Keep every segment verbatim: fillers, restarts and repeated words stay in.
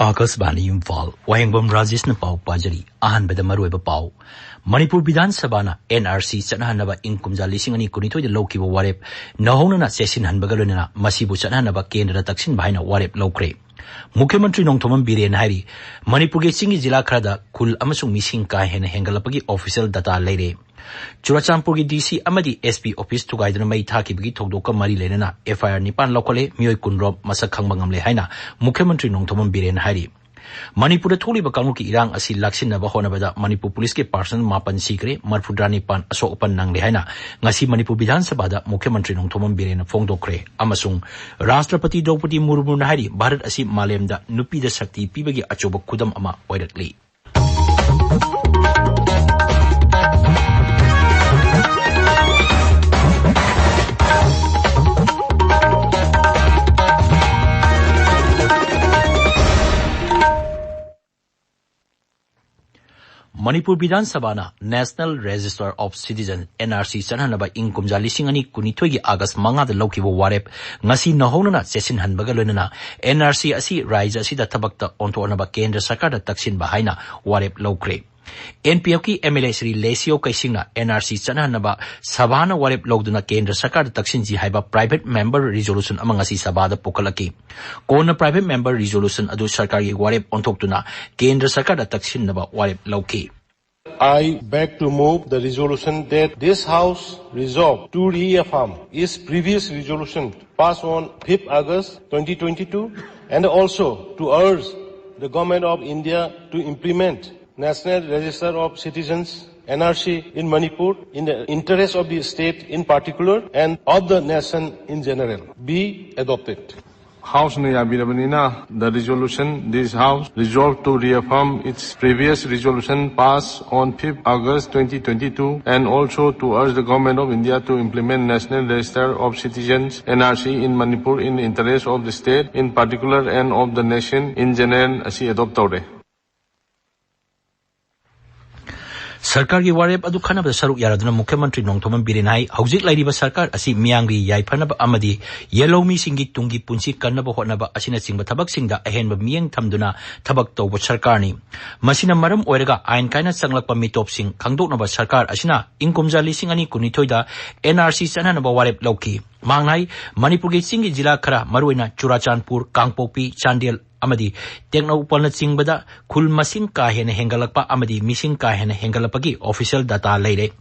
ꯑꯥꯀꯥꯁꯕꯥꯅꯤ ꯏꯝꯐꯥꯜ, ꯋꯥꯍꯦꯡꯕꯝ ꯔꯥꯖꯦꯁꯅ ꯄꯥꯎ ꯄꯥꯖꯔꯤ꯫ ꯑꯍꯥꯟꯕꯗ ꯃꯔꯨꯑꯣꯏꯕ ꯄꯥꯎ꯫ Manipur Vidhan ꯁꯚꯥꯅ and R C ꯆꯠꯅꯍꯟꯅꯕ ꯏꯪ ꯀꯨꯝꯖꯥ ꯂꯤꯁꯤꯡ ꯑꯅꯤ ꯀꯨꯟꯅꯤꯊꯣꯏꯗ ꯂꯧꯈꯤꯕ ꯋꯥꯔꯦꯞ ꯅꯧꯍꯧꯅꯅ ꯆꯦꯠꯁꯤꯟꯍꯟꯕꯒ ꯂꯣꯏꯅꯅ ꯃꯁꯤꯕꯨ ꯆꯠꯅꯍꯟꯅꯕ ꯀꯦꯟꯗ꯭ꯔꯗ ꯇꯛꯁꯤꯟꯕ ꯍꯥꯏꯅ ꯋꯥꯔꯦꯞ ꯂꯧꯈ꯭ꯔꯦ꯫ ꯃꯨꯈ꯭ꯌ ꯃꯟꯇ꯭ꯔꯤ ꯅꯣꯡꯊꯣꯝꯕꯝ ꯕꯤꯔꯦꯟꯅ ꯍꯥꯏꯔꯤ, ꯃꯅꯤꯄꯨꯔꯒꯤ ꯆꯤꯡꯒꯤ ꯖꯤꯂꯥ ꯈꯔꯗ ꯈꯨꯜ ꯑꯃꯁꯨꯡ ꯃꯤꯁꯤꯡ ꯀꯥ ꯍꯦꯟꯅ ꯍꯦꯟꯒꯠꯂꯛꯄꯒꯤ ꯑꯣꯐꯤꯁꯤꯌꯦꯜ ꯗꯇꯥ ꯂꯩꯔꯦ꯫ ꯆꯨꯔꯥꯆꯥꯟꯄꯨꯔꯒꯤ ꯗꯤ ꯁꯤ ꯑꯃꯗꯤ ꯑꯦꯁ ꯄꯤ ꯑꯣꯐꯤꯁ ꯊꯨꯒꯥꯏꯗꯨꯅ ꯃꯩ ꯊꯥꯈꯤꯕꯒꯤ ꯊꯧꯗꯣꯛꯀ ꯃꯔꯤ ꯂꯩꯅꯅ ꯑꯦꯐ ꯑꯥꯏ ꯑꯥꯔ ꯅꯤꯄꯥꯟ ꯂꯧꯈꯠꯂꯦ, ꯃꯤꯑꯣꯏ ꯀꯨꯟꯔꯣꯝ ꯃꯁꯛ ꯈꯪꯕ ꯉꯝꯂꯦ ꯍꯥꯏꯅ ꯃꯨꯈ꯭ꯌ ꯃꯟꯇ꯭ꯔꯤ ꯅꯣꯡꯊꯣꯝꯕꯝ ꯕꯤꯔꯦꯟꯅ ꯍꯥꯏꯔꯤ꯫ ꯃꯅꯤꯄꯨꯔꯗ ꯊꯣꯛꯂꯤꯕ ꯀꯥꯡꯂꯨꯞꯀꯤ ꯏꯔꯥꯡ ꯑꯁꯤ ꯂꯥꯛꯁꯤꯟꯅꯕ ꯍꯣꯠꯅꯕꯗ ꯃꯅꯤꯄꯨꯔ ꯄꯨꯂꯤꯁꯀꯤ ꯄꯥꯔꯁꯅꯦꯜ ꯃꯥꯄꯟ ꯁꯤꯈ꯭ꯔꯦ, ꯃꯔꯤꯐꯨꯇꯔꯥ ꯅꯤꯄꯥꯟ ꯑꯁꯣꯛ ꯑꯄꯟ ꯅꯪꯂꯦ ꯍꯥꯏꯅ ꯉꯁꯤ ꯃꯅꯤꯄꯨꯔ ꯕꯤꯙꯥꯟ ꯁꯚꯥꯗ ꯃꯨꯈ꯭ꯌ ꯃꯟꯇ꯭ꯔꯤ ꯅꯣꯡꯊꯣꯝꯕꯝ ꯕꯤꯔꯦꯟꯅ ꯐꯣꯡꯗꯣꯛꯈ꯭ꯔꯦ꯫ ꯑꯃꯁꯨꯡ ꯔꯥꯁꯇ꯭ꯔꯄꯇꯤ ꯗ꯭ꯔꯧꯄꯗꯤ ꯃꯨꯔꯃꯨꯅ ꯍꯥꯏꯔꯤ, ꯚꯥꯔꯠ ꯑꯁꯤ ꯃꯥꯂꯦꯝꯗ ꯅꯨꯄꯤꯗ ꯁꯛꯇꯤ ꯄꯤꯕꯒꯤ ꯑꯆꯧꯕ ꯈꯨꯗꯝ ꯑꯃ ꯑꯣꯏꯔꯛꯂꯤ꯫ ꯃꯅꯤꯄꯨꯔ ꯕꯤꯙꯥꯟ ꯁꯚꯥꯅ National Register of Citizen, N R C, ꯆꯠꯍꯟꯅꯕ ꯏꯪ ꯀꯨꯝꯖꯥ ꯂꯤꯁꯤꯡ ꯑꯅꯤ ꯀꯨꯟꯅꯤꯊꯣꯏꯒꯤ ꯑꯥꯒꯁ ꯃꯉꯥꯗ ꯂꯧꯈꯤꯕ ꯋꯥꯔꯦꯞ ꯉꯁꯤ ꯅꯧꯍꯧꯅꯅ ꯆꯦꯠꯁꯤꯟꯍꯟꯕꯒ ꯂꯣꯏꯅꯅ ꯑꯦꯟ ꯑꯥꯔ ꯁꯤ ꯑꯁꯤ ꯔꯥꯖ꯭ꯌ ꯑꯁꯤꯗ ꯊꯕꯛꯇ ꯑꯣꯟꯊꯣꯛꯅꯕ ꯀꯦꯟꯗ꯭ꯔ ꯁꯔꯀꯥꯔꯗ ꯇꯛꯁꯤꯟꯕ ꯍꯥꯏꯅ ꯋꯥꯔꯦꯞ ꯂꯧꯈ꯭ꯔꯦ꯫ ꯑꯦꯟ ꯄꯤ ꯑꯦꯐꯀꯤ M L A resolution ꯀꯩꯁꯤꯡꯅ ꯑꯦꯟ ꯑꯥꯔ ꯁꯤ ꯆꯠꯅꯍꯟꯅꯕ ꯁꯚꯥꯅ ꯋꯥꯔꯦꯞ ꯂꯧꯗꯨꯅ ꯀꯦꯟꯗ꯭ꯔ ꯁꯔꯀꯥꯔꯗ ꯇꯛꯁꯤꯟꯁꯤ ꯍꯥꯏꯕ private member resolution ꯑꯃ ꯉꯁꯤ ꯁꯚꯥꯗ ꯄꯨꯈꯠꯂꯛꯈꯤ꯫ ꯀꯣꯟꯅ private member resolution ꯑꯗꯨ ꯁꯔꯀꯥꯔꯒꯤ ꯋꯥꯔꯦꯞ ꯑꯣꯟꯊꯣꯛꯇꯨꯅ ꯀꯦꯟꯗ꯭ꯔ ꯁꯔꯀꯥꯔꯗ ꯇꯛꯁꯤꯟꯅꯕ ꯋꯥꯔꯦꯞ ꯂꯧꯈꯤ꯫ I beg to move the resolution that this House resolve to reaffirm its previous resolution passed on fifth August twenty twenty-two, and also to urge the Government of India to implement National Register of Citizens, N R C, in Manipur in the interest of the state in particular and of the nation in general be adopted. House ꯅ ꯌꯥꯕꯤꯔꯕꯅꯤꯅ, the resolution, this House resolve to reaffirm its previous resolution passed on fifth August twenty twenty-two, and also to urge the Government of India to implement National Register of Citizens, N R C, in Manipur in the interest of the state in particular and of the nation in general ꯑꯁꯤ adopt ꯇꯧꯔꯦ꯫ ꯁꯔꯀꯥꯔꯒꯤ ꯋꯥꯔꯦꯞ ꯑꯗꯨ ꯈꯟꯅꯕꯗ ꯁꯔꯨꯛ ꯌꯥꯔꯗꯨꯅ ꯃꯨꯈ꯭ꯌ ꯃꯟꯇ꯭ꯔꯤ ꯅꯣꯡꯊꯣꯝꯕꯝ ꯕꯤꯔꯦꯟ ꯍꯥꯏ, ꯍꯧꯖꯤꯛ ꯂꯩꯔꯤꯕ ꯁꯔꯀꯥꯔ ꯑꯁꯤ ꯃꯤꯌꯥꯝꯒꯤ ꯌꯥꯏꯐꯅꯕ ꯑꯃꯗꯤ ꯌꯦꯜꯍꯧꯃꯤꯁꯤꯡꯒꯤ ꯇꯨꯡꯒꯤ ꯄꯨꯟꯁꯤ ꯀꯟꯅꯕ ꯍꯣꯠꯅꯕ ꯑꯁꯤꯅꯆꯤꯡꯕ ꯊꯕꯛꯁꯤꯡꯗ ꯑꯍꯦꯟꯕ ꯃꯤꯠꯌꯦꯡ ꯊꯝꯗꯨꯅ ꯊꯕꯛ ꯇꯧꯕ ꯁꯔꯀꯥꯔꯅꯤ꯫ ꯃꯁꯤꯅ ꯃꯔꯝ ꯑꯣꯏꯔꯒ ꯑꯥꯏꯟ ꯀꯥꯏꯅ ꯆꯪꯂꯛꯄ ꯃꯤꯇꯣꯞꯁꯤꯡ ꯈꯪꯗꯣꯛꯅꯕ ꯁꯔꯀꯥꯔ ꯑꯁꯤꯅ ꯏꯪ ꯀꯨꯝꯖꯥ ꯂꯤꯁꯤꯡ ꯑꯅꯤ ꯀꯨꯟꯅꯤꯊꯣꯏꯗ N R C ꯆꯠꯅꯅꯕ ꯋꯥꯔꯦꯞ ꯂꯧꯈꯤ꯫ ꯃꯍꯥꯛꯅ ꯍꯥꯏ, ꯃꯅꯤꯄꯨꯔꯒꯤ ꯆꯤꯡꯒꯤ ꯖꯤꯂꯥ ꯈꯔ, ꯃꯔꯨꯑꯣꯏꯅ ꯆꯨꯔꯥꯆꯥꯟꯄꯨꯔ, ꯀꯥꯡꯄꯣꯛꯄꯤ, ꯆꯥꯟꯗꯦꯜ ꯑꯃꯗꯤ ꯇꯦꯡꯅꯧꯄꯜꯅꯆꯤꯡꯕꯗ ꯈꯨꯜ ꯃꯁꯤꯡ ꯀꯥ ꯍꯦꯟꯅ ꯍꯦꯟꯒꯠꯂꯛꯄ ꯑꯃꯗꯤ ꯃꯤꯁꯤꯡ ꯀꯥ ꯍꯦꯟꯅ ꯍꯦꯟꯒꯠꯂꯛꯄꯒꯤ official data ꯂꯩꯔꯦ꯫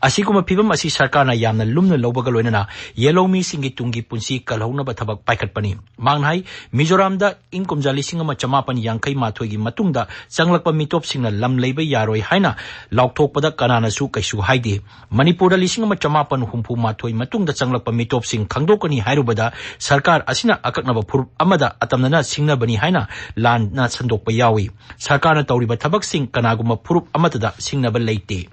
ꯑꯁꯤꯒꯨꯝꯕ ꯐꯤꯕꯝ ꯑꯁꯤ ꯁꯔꯀꯥꯔꯅ ꯌꯥꯝꯅ ꯂꯨꯝꯅ ꯂꯧꯕꯒ ꯂꯣꯏꯅꯅ ꯌꯦꯜꯍꯧꯃꯤꯁꯤꯡꯒꯤ ꯇꯨꯡꯒꯤ ꯄꯨꯟꯁꯤ ꯀꯜꯍꯧꯅꯕ ꯊꯕꯛ ꯄꯥꯏꯈꯠꯄꯅꯤ꯫ ꯃꯍꯥꯛꯅ ꯍꯥꯏ, ꯃꯤꯖꯣꯔꯥꯝꯗ ꯏꯪ ꯀꯨꯝꯖꯥ ꯂꯤꯁꯤꯡ ꯑꯃ ꯆꯃꯥꯄꯟ ꯌꯥꯡꯈꯩ ꯃꯥꯊꯣꯏꯒꯤ ꯃꯇꯨꯡꯗ ꯆꯪꯂꯛꯄ ꯃꯤꯇꯣꯞꯁꯤꯡꯅ ꯂꯝ ꯂꯩꯕ ꯌꯥꯔꯣꯏ ꯍꯥꯏꯅ ꯂꯥꯎꯊꯣꯛꯄꯗ ꯀꯅꯥꯅꯁꯨ ꯀꯩꯁꯨ ꯍꯥꯏꯗꯦ꯫ ꯃꯅꯤꯄꯨꯔꯗ ꯂꯤꯁꯤꯡ ꯑꯃ ꯆꯃꯥꯄꯟ ꯍꯨꯝꯐꯨ ꯃꯥꯊꯣꯏ ꯃꯇꯨꯡꯗ ꯆꯪꯂꯛꯄ ꯃꯤꯇꯣꯞꯁꯤꯡ ꯈꯪꯗꯣꯛꯀꯅꯤ ꯍꯥꯏꯔꯨꯕꯗ ꯁꯔꯀꯥꯔ ꯑꯁꯤꯅ ꯑꯀꯛꯅꯕ ꯐꯨꯔꯨꯞ ꯑꯃꯗ ꯑꯇꯝꯅꯅ ꯁꯤꯡꯅꯕꯅꯤ ꯍꯥꯏꯅ ꯂꯥꯟꯅ ꯁꯟꯗꯣꯛꯄ ꯌꯥꯎꯏ꯫ ꯁꯔꯀꯥꯔꯅ ꯇꯧꯔꯤꯕ ꯊꯕꯛꯁꯤꯡ ꯀꯅꯥꯒꯨꯝꯕ ꯐꯨꯔꯨꯞ ꯑꯃꯠꯇꯗ ꯁꯤꯡꯅꯕ ꯂꯩꯇꯦ꯫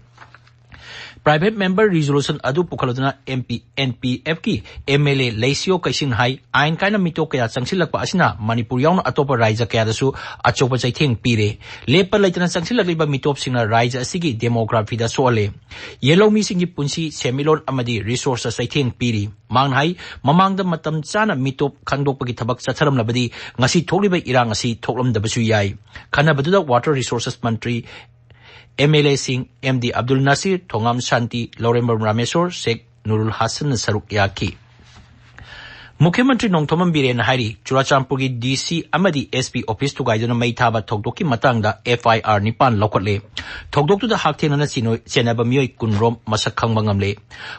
Private member resolution ꯑꯗꯨ ꯄꯨꯈꯠꯂꯗꯨꯅ M P, N P F ꯀꯤ M L A ꯂꯩꯁꯤꯌꯣ ꯀꯩꯁꯤꯟ ꯍꯥꯏ, ꯑꯥꯏꯟ ꯀꯥꯏꯅ ꯃꯤꯇꯣꯞ ꯀꯌꯥ ꯆꯪꯁꯤꯜꯂꯛꯄ ꯑꯁꯤꯅ ꯃꯅꯤꯄꯨꯔ ꯌꯥꯎꯅ ꯑꯇꯣꯞꯄ ꯔꯥꯏꯖ ꯀꯌꯥꯗꯁꯨ ꯑꯆꯧꯕ ꯆꯩꯊꯦꯡ ꯄꯤꯔꯦ꯫ ꯂꯦꯞꯄ ꯂꯩꯇꯅ ꯆꯪꯁꯤꯜꯂꯛꯂꯤꯕ ꯃꯤꯇꯣꯞꯁꯤꯡꯅ ꯔꯥꯏꯖ ꯑꯁꯤꯒꯤ demography ꯗ ꯁꯣꯛꯍꯜꯂꯦ꯫ ꯌꯦꯜꯍꯧꯃꯤꯁꯤꯡꯒꯤ ꯄꯨꯟꯁꯤ, ꯁꯦꯟꯃꯤꯠꯂꯣꯟ ꯑꯃꯗꯤ resource ꯇ ꯆꯩꯊꯦꯡ ꯄꯤꯔꯤ꯫ ꯃꯍꯥꯛꯅ ꯍꯥꯏ, ꯃꯃꯥꯡꯗ ꯃꯇꯝ ꯆꯥꯅ ꯃꯤꯇꯣꯞ ꯈꯪꯗꯣꯛꯄꯒꯤ ꯊꯕꯛ ꯆꯠꯊꯔꯝꯂꯕꯗꯤ ꯉꯁꯤ ꯊꯣꯛꯂꯤꯕ ꯏꯔꯥꯡ ꯑꯁꯤ ꯊꯣꯛꯂꯝꯗꯕꯁꯨ ꯌꯥꯏ꯫ ꯈꯟꯅꯕꯗꯨꯗ Water Resources Mantri, M L A ꯁꯤꯡ M D ꯑꯕꯗꯨꯜ ꯅꯥꯁꯤꯔ, ꯊꯣꯉꯥꯝ ꯁꯥꯟꯇꯤ, ꯂꯧꯔꯦꯝꯕꯝ ꯔꯥꯃꯦꯁꯣꯔ, ꯁꯦꯈ ꯅꯨꯔꯨꯜ ꯍꯥꯁꯟꯅ ꯁꯔꯨꯛ ꯌꯥꯈꯤ꯫ ꯃꯨꯈ꯭ꯌ ꯃꯟꯇ꯭ꯔꯤ ꯅꯣꯡꯊꯣꯝꯕꯝ ꯕꯤꯔꯦꯟꯅ ꯍꯥꯏꯔꯤ, ꯆꯨꯔꯥꯆꯥꯟꯄꯨꯔꯒꯤ D C ꯑꯃꯗꯤ S P office ꯊꯨꯒꯥꯏꯗꯨꯅ ꯃꯩ ꯊꯥꯕ ꯊꯧꯗꯣꯛꯀꯤ ꯃꯇꯥꯡꯗ F I R ꯅꯤꯄꯥꯟ ꯂꯧꯈꯠꯂꯦ꯫ ꯊꯧꯗꯣꯛꯇꯨꯗ ꯍꯛꯊꯦꯡꯅꯅ ꯆꯤꯅꯣꯏ-, ꯆꯦꯟꯅꯕ ꯃꯤꯑꯣꯏ ꯀꯨꯟꯔꯣꯝ ꯃꯁꯛ ꯈꯪꯕ ꯉꯝꯂꯦ꯫